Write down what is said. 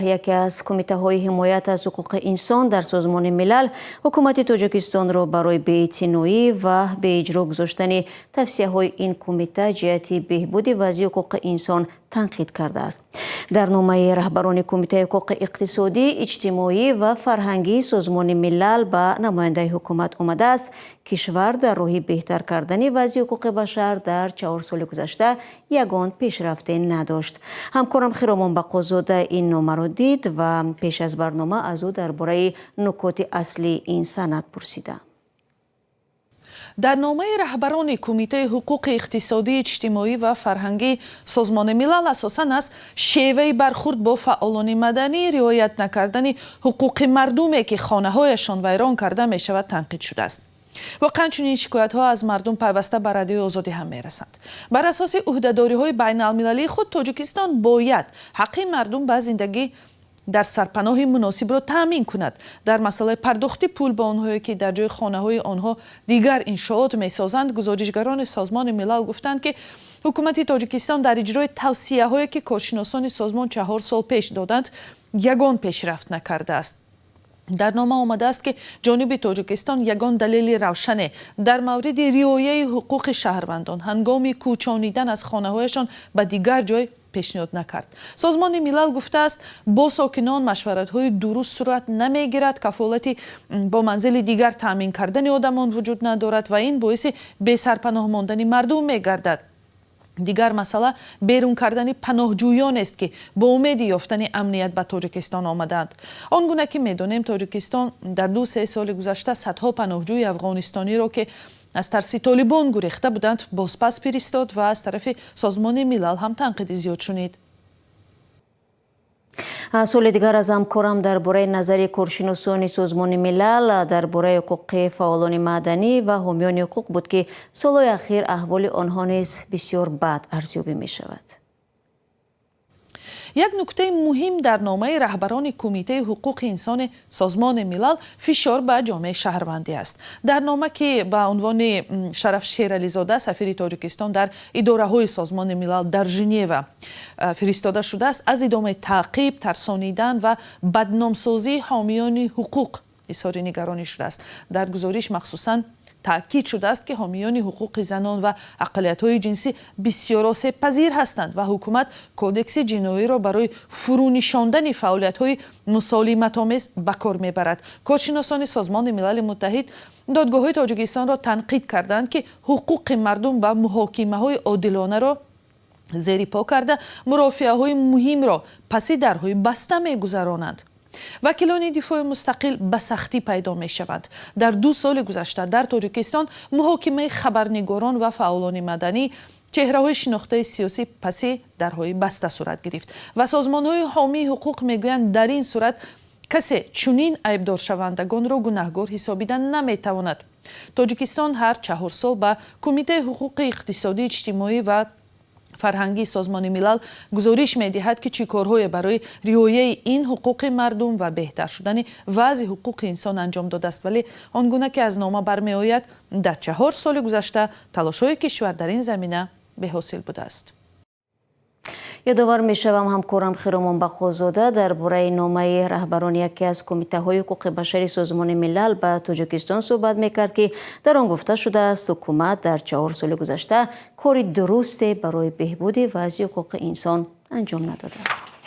Яке аз кумитаҳои ҳимоят аз ҳуқуқи инсон дар Созмони Милал ҳукумати Тоҷикистонро барои беэътиноӣ ва беиҷро гузоштани тавсияҳои ин кумита ҷиҳати беҳбуди вазъи ҳуқуқи инсон танқид кардааст. Дар номаи раҳбарони Кумитаи ҳуқуқи иқтисодӣ, иҷтимоӣ ва фарҳангии Созмони Милал ба намояндаи ҳукумат омадааст, кишвар дар роҳи беҳтар кардани вазъи ҳуқуқи башар дар 4 соли гузашта ягон пешрафте надошт. Ҳамкорам Хиромон Бақозода ин номаро дид ва пеш аз барнома аз ӯ дар бораи нукоти аслии ин санад пурсидам. Дар номаи раҳбарони Кумитаи ҳуқуқи иқтисодӣ, иҷтимоӣ ва фарҳангии Созмони Милал асосан аз шеваи бархурд бо фаъолони маданӣ, риоят накардани ҳуқуқи мардуме, ки хонаҳояшон вайрон карда мешавад, танқид шудааст. Воқеан, чунин шикоятҳо аз мардум пайваста ба Радиои Озодӣ ҳам мерасанд. Бар асоси ӯҳдадориҳои байналмилалии худ Тоҷикистон бояд ҳаққи мардум ба зиндагӣ дар сарпаноҳи муносибро таъмин кунад. Дар масъалаи пардохти пул ба онҳое, ки дар ҷои хонаҳои онҳо дигар иншоот месозанд, гузоришгарони Созмони Милал гуфтанд, ки ҳукумати Тоҷикистон дар иҷрои тавсияҳое, ки коршиносони созмон 4 сол пеш доданд, ягон пешрафт накардааст. Дар нома омадааст, ки ҷониби Тоҷикистон ягон далели равшане дар мавриди риояи ҳуқуқи шаҳрвандон ҳангоми кӯчонидан аз хонаҳояшон ба дигар ҷой пешниҳод накард. Созмони Милал гуфтааст, бо сокинон машваратҳои дуруст сурат намегирад, кафолати бо манзили дигар таъмин кардани одамон вуҷуд надорад ва ин боиси бесарпаноҳ мондани мардум мегардад. Дигар масъала берун кардани паноҳҷӯёнест, ки бо умеди ёфтани амният ба Тоҷикистон омадаанд. Он гуна ки медонем, Тоҷикистон дар 2-3 соли гузашта садҳо паноҳҷӯи афғонистониро, ки аз тарси Толибон гурехта буданд, бозпас фиристод ва аз тарафи Созмони Милал ҳам танқиди зиёд шунид. Суоли дигар аз ҳамкорам дар бораи назари коршиносони Созмони Милал дар бораи ҳуқуқи фаъолони маданӣ ва ҳомиёни ҳуқуқ буд, ки солҳои ахир аҳволи онҳо низ бисёр бад арзёбӣ мешавад. Як нуктаи муҳим дар номаи раҳбарони Кумитаи ҳуқуқи инсони Созмони Милал фишор ба ҷомеаи шаҳрвандӣ аст. Дар нома, ки ба унвони Шараф Шерализода, сафири Тоҷикистон дар идораҳои Созмони Милал дар Женева, фиристода шудааст, аз идомаи таъқиб, тарсонидан ва бадномсозии ҳомиёни ҳуқуқ изҳори нигаронӣ шудааст. Дар гузориш махсусан таъкид шудааст, ки ҳомиёни ҳуқуқи занон ва ақаллиятҳои ҷинсӣ бисёр осебпазир ҳастанд ва ҳукумат Кодекси ҷиноиро барои фурӯнишондани фаъолиятҳои мусолиматомез ба кор мебарад. Коршиносони Созмони Милали Муттаҳид додгоҳҳои Тоҷикистонро танқид карданд, ки ҳуқуқи мардум ба муҳокимаҳои одилонаро зери по карда, мурофиаҳои муҳимро паси дарҳои баста мегузаронанд. Вакилони дифои мустақил ба сахтӣ пайдо мешаванд. Дар 2 соли гузашта дар Тоҷикистон муҳокимаи хабарнигорон ва фаъолони маданӣ, чеҳраҳои шинохтаи сиёсӣ паси дарҳои баста сурат гирифт ва созмонҳои ҳомии ҳуқуқ мегӯянд, дар ин сурат касе чунин айбдоршавандагонро гунаҳгор ҳисобида наметавонад. Тоҷикистон ҳар 4 сол ба Кумитаи ҳуқуқи иқтисодӣ, иҷтимоӣ ва фарҳангии Созмони Милал гузориш медиҳад, ки чӣ корҳое барои риояи ин ҳуқуқи мардум ва беҳтар шудани вазъи ҳуқуқи инсон анҷом додааст. Вале он гуна ки аз нома бармеояд, дар 4 соли гузашта талошҳои кишвар дар ин замина беҳосил будааст. Ёдовар мешавам, ҳамкорам Хиромон Бақозода дар бораи номаи раҳбарони яке аз кумитаҳои ҳуқуқи башари Созмони Милал ба Тоҷикистон суҳбат мекард, ки дар он гуфта шудааст, ҳукумат дар 4 соли гузашта кори дурусте барои беҳбуди вазъи ҳуқуқи инсон анҷом надодааст.